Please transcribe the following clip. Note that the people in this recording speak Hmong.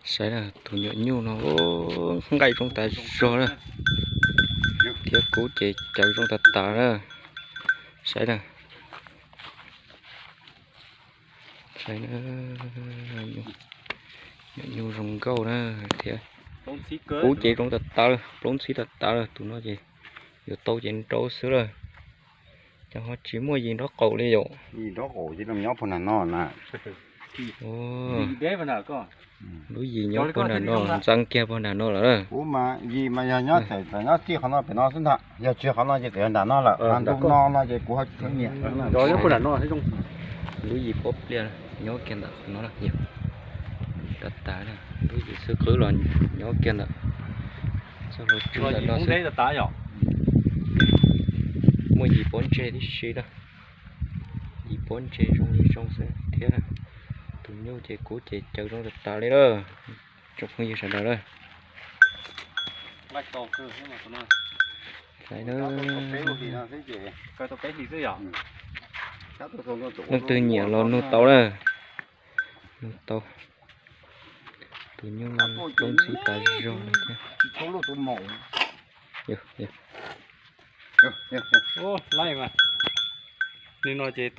Saib na, tus nyuam nyuj no nqaij zoo tas zog na, thiab kub ces caws zoo tas tas na. Saib na, saib na, nyuam nyuj zoo nkauj na, thiab kub ces zoo tas tas lawm, plaub ntxhib tas tas lawm. Tus no ces yuav tau ces nrau xwb lawm. Ces ho tsis muaj yim nraub qaum li yom? Yim nraub qaum ces nyob puag nram no na. Lub yim nyob puag nram no, ntxeev kiag puag nram no lawm. Kuv mas yim mas yog nyob txawm nyob txij qhov no pem no xwb ntag, yog tsis qhov no ces txawm yog nram no lawm, mas ntu no no ces kuv ho tsis nyiam. Lub yim pob pliaj nyob kiag ntawm no, tas tas, lub yim xwb qwb los nyob kiag ntawm txoj hlua tswb ntawm no xwb. Muaj yim pob ntseg tib si na, yim pob ntseg zoo li zoo xwb thiab. Tus nyuj ces kub ces caws zoo tas tas li lawm. Tsoom phooj ywg sawv daws na, saib na, leej twg nyiam los nug tau na, nug tau. Tus nyuj plaub ntxhib tas zog li thiab. Nim no ces